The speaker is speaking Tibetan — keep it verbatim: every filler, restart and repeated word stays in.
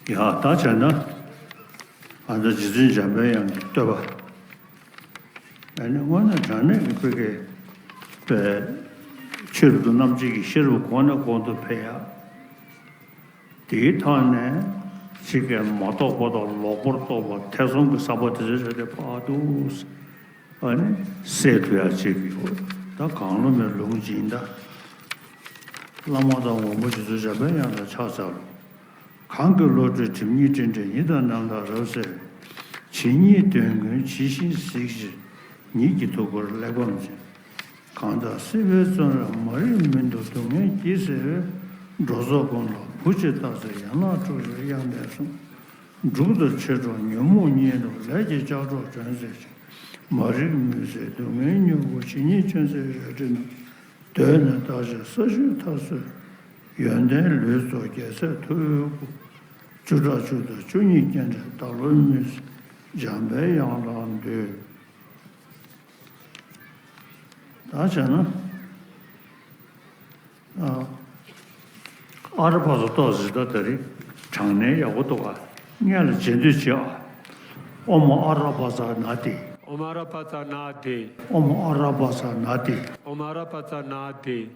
ཡ་ད་བྱས་ན། ཨ་ད་རྗེ་བཙུན་འཇམ་པའི་དབྱངས་ཀྱི་བསྟོད་པ། ཨ་ནི་དངོས་གནས་དྲང་གནས་ཀྱི་ཕ་གི་པའི་ཆོས་རབ་ཏུ་རྣམ་འབྱེད་ཀྱི་ཤེས་རབ་གོང་ནས་གོང་དུ་འཕེལ་ཡ། དེའི་ཐོག་ནས་ཅིག་གིས་མ་རྟོགས་པ་དང་ལོག་པར་རྟོག་པ་ཐེ་ཚོམ་གྱི་ཟག་པ་དེ་ཚོའི་རེ་དེ་ཕར་འདུག་ཨ་ནི་སེལ་ཐུབ་ཡ་ཅིག་ཡོད། ད་གང་བློ་མེད་ལུང་སྦྱིན་ད། བླ་མ་དང་དབང་པོ་རྗེ་བཙུན་འཇམ་པའི་དབྱངས་དང་ཕྱག་འཚལ་ལོ། གང་གི་བློ་གྲོས་སྒྲིབ་གཉིས་སྤྲིན་བྲལ་ཉིད་དང་རྣམ་དག་རབ་གསལ་བའི། ཇི་སྙེད་དོན་ཀུན་ཇི་བཞིན་གཟིགས་ཕྱིར་ཉིད་ཀྱི་ཐུགས་ཀར་གླེགས་བམ་འཛིན། གང་དག་སྲིད་པའི་བཙོན་རར་མ་རིག་མུན་དུ་སྡུག་བསྔལ་གྱིས་བསྲེགས་པའི། འགྲོ་ཚོགས་ཀུན་ལ་བུ་གཅིག་བརྟག་ཚེ་ཡན་ལག་དཀྲུགས་ཤིང་གཡང་ལྡན་གསུམ། འབྲུག་ལྟར་ཆེར་སྒྲོགས་ཉོན་མོངས་གཉིད་ལོག་ལས་ཀྱི་ལྕགས་སྒྲོག་གྲོལ་མཛད་ཅིང་། མ་རིག་མུན་སེལ་སྡུག་བསྔལ་མྱུ་གུ་ཇི་སྙེད་ཅུང་ཟད་རལ་གྲི་རྣམས། གདོད་ནས་དག་ཕྱིར་ས་བཅུའི་མཐར་སོན། ཡོན་ཏན་ལུས་རྫོགས་རྒྱལ་སྲས་ཐུ་བོའི་སྐུ། བཅུ་ཕྲག་བཅུ་དང་བཅུ་གཉིས་སྤྱན་འདྲེན་བདག་བློ་མུན་སེལ་འཇམ་པའི་དབྱངས་ལ་འདུད། ད་བྱས་ན། ཨ་ཨ་ར་པ་ཙ་ཏོག་ཙི་ད་ད་རེད། དྲང་གནས་ཡག་པོ་འདུག་ག་སྔོན་ལ་རྗེས་ཟློས་བྱེད་ཨ། ཨོཾ་ཨ་ར་པ་ཙ་ན་དྷཱིཿ་ཨོཾ་ཨ་ར་པ་ཙ་ན་དྷཱིཿ་ཨོཾ་ཨ་ར་པ་ཙ་ན་དྷཱིཿ་ཨོཾ་ཨ་ར་པ་ཙ་ན་དྷཱིཿ